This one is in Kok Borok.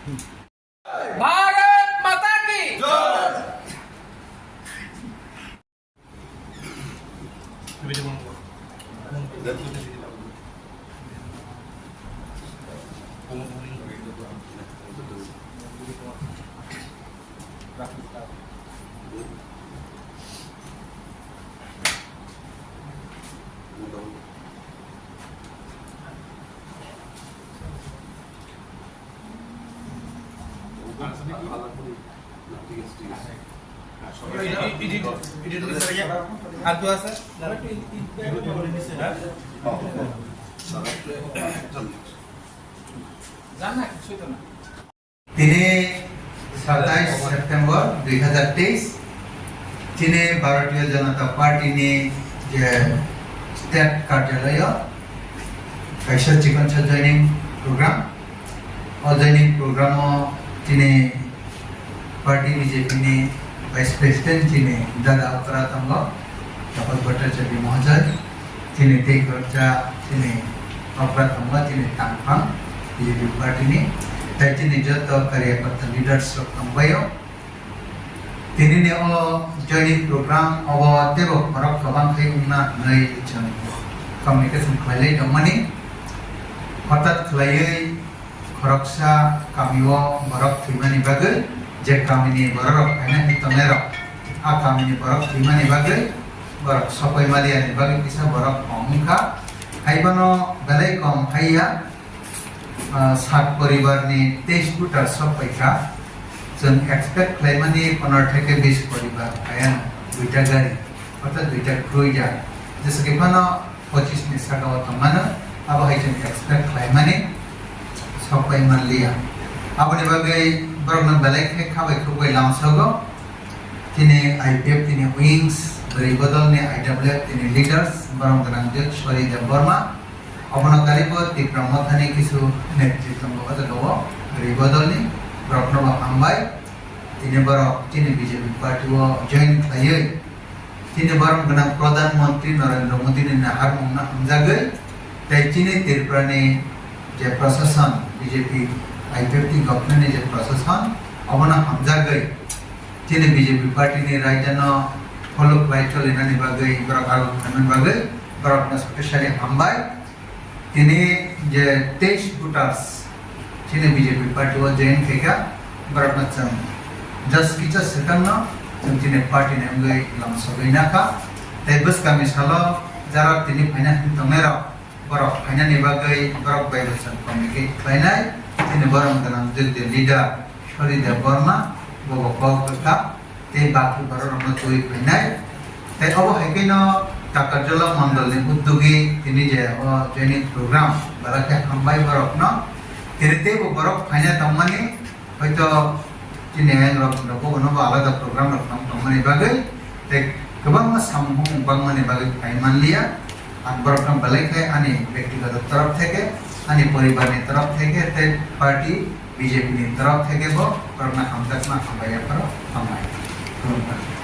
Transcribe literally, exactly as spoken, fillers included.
भारत माता की। Tini satais September dui hazar teis, chini Bharatiya Janata Party ni je state karjalayo kaisa chikon sa joining program. O joining program o chini party B J P ni Vice President chini dada okra tongo, Tapak Bhattacharya Mahoday, chini tei khoroksa chini okra tongo, chini tangphang B J P party ni, tei chini joto karyakarta leaders rok tongbaio. Tini ni o joining program obo teibo khorok kwbang khe wngna hwnwi chwng communication khlailai tongmani. Hothat khlaiwi khoroksa kamio borok thwimani bagwi, je kamini bororok phaina hwnwi tongnairok, a kamini borok thwimani bagwi borok sokoi maliani bagwi kisa borok kong wngkha. Haibono belai kong haiya, ah, sat poribar ni teis voter sok paikha. Chwng expect khlaimani pondro theke bis poribar phaiya, duita gari, orthat duita khruija. Jesa khe phano pochis ni saka o tongmano, abo hai chwng expect khlaimani sok pai manliya. Aboni bagwi borokno belai khe khabai khukbai lamsogo. Chini I P F T ni wings, bwrwi bodol ni I W F T ni leaders, borom gwnang Sori Debbarma. Obono karibo Tipra Mothani kisu netritwmbo o jaga o bwrwi bodolni borokno bo hambai. Tini borok chini B J P party o join khlaiwi chini borom gwnang Pradhan Mantri Narendra Modi ni naharmungno hamjagwi tei chini Tripura ni je prashasan B J P I P F T government ni je prashasan obono hamjagwi chini B J P party ni raidano follow khlai cholinani bagwi borok aro khlaimani bagwi borokno specially hambai. Tini je teis voters chini B J P party o join khaikha, borokno chwng just kisa swkangno chwng chini party ni wngwi lamsogwi nakha. Tei bwskangni salo jara tini phaina hwn tongnairok, borok phainani bagwi borok bai bo chwng communicate khlainai. Chini borom gwnang jogdi leader Sori Debbarma, bobo kok bwkha. Tei baki bororokno twiwi phainai. Tei obo hai kheno Takarjala mondolni uddogi tini je o joining program belai khe hambai borokno. Tini teibo borok phaina tongmani, hoito chini ayang rok bono bo alada program rok tong tongmani bagwi tei kwbangma samung bangmani bagwi phai manliya. Ang borokno belai khe ani bektigoto torof theke, ani poribarni torof theke tei party B J P ni torof theke bo borokno hamjakma hambai yapharo hambai. Khulumkha.